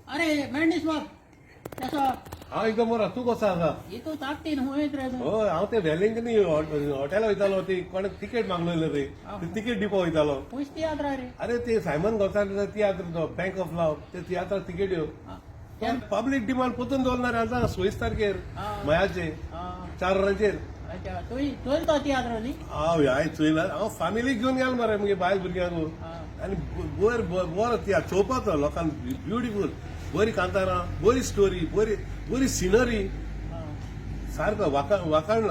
अरे मेंढीस बाब, कसो? हांव एकदम बरो. तूं कसो आसा? इतू ताकतीन हुंयत रे तूं. हय, हांव ते वेलिंगनी हॉटेला वयतालो. ती कोणे तिकेट मागलेले रे, ती तिकेट दिवपा वयतालो. खूंयच तियात्र रे? अरे, ते सायमन गोन्साल्वीस तियात्र, तो बँक ऑफ लव्ह, ते तियात्रा तिकेट्यो. पब्लीक डिमांड पोतून दवरना रे. आतां 26 तारखेर मयाचे 4 वरांचेर. अच्छा, तुवें चोयल तो तियात्र न्ही? हांव हांवें चोयला. हांव फॅमिलीक घेवन गेलो मरे, मुगे बायल भुरग्यांक. आनी बरो बरो तियात्र चोवपाचो लोकांक. ब्युटिफूल, बरी कांतारां, बरी स्टोरी, बरी बरी सिनरी. सारको वाका वाकाण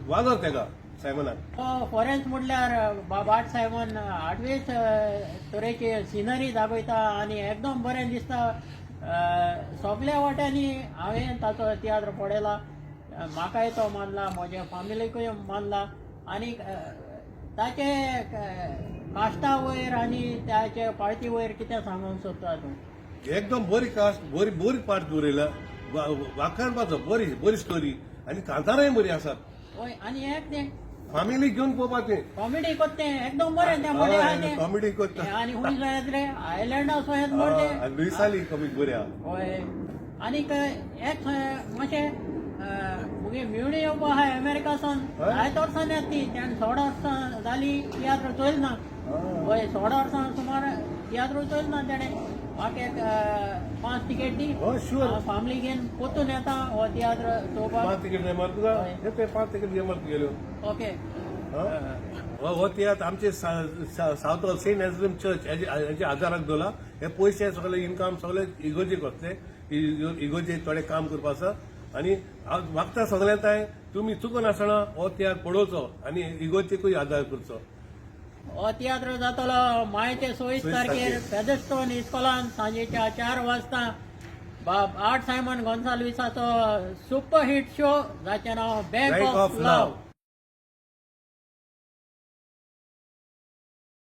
वाजर तेका सायमनाक. तो फॉरेन्स म्हटल्यार बाब आर्ट सायमन आठवेच तरेची सिनरी दाखयता आनी एकदम बरें दिसता. सगल्या वाट्यांनी हांवें ताचो तियात्र पळयला. म्हाकाय तो मानला, म्हज्या फामिलीकूय मानला. आनी ताचे कास्टा वयर आनी ताचे पार्टी वयर कितें सांगूंक सोदता तूं? एकदम बरी कास्ट, बरी बरी पार्ट बरयला. वाखाणपाचो, बरी बरी स्टोरी आनी कांतारांय बरी आसात. हय, आनी एक तें फामिलीक घेवन पळोवपाचें. कॉमेडी कोत्ता तें एकदम बरें तें मोडें आहा तें. कॉमेडी करता. आनी खूंय येत रे, आयलंडा सो येत मरे तें. लुईसाली कॉमीक बरी आहा. हय, आनीक एक मातशें मुगे मेवणी येवपा आहा अमेरिका सावन. जायते वर्सां येता ती. तेणें 16 वर्सां जाली तियात्र चोयल ना. हय, 16 वर्सां सुमार तियात्र चोयल ना तेणें. म्हाका एक पांच तिकेट दी. हय, शुअर. हांव फामिली घेवन पोतून येता हो तियात्र चोवपाक. पांच तिकेट जाय मरे तुका? हय. हे ते पांच तिकेट घे मरे तुगेल्यो. ओके. हो हो तियात्र आमचे सावथ सेंट एन्सलम चर्च हेजे आदाराक दवरला. हे पयशे सगळे, इनकम सगळे इगोर्जेक वतले. इगोर्जेक थोडे काम करपा आसा. आनी हांव मागता सगळ्यां तांय, तुमी चुकून आसतना हो तियात्र पळोवचो आनी इगोर्जेकूय आदार करचो. हो तियात्र जातलो मायचे 26 26 तारखेर तारखेर. फेदरस्टोन इस्कोलान सांजेच्या 4 वाजता. बाब आर्ट सायमन गोन्साल्विसाचो सुपर हिट शो, जाचें नांव बँक ऑफ लव्ह.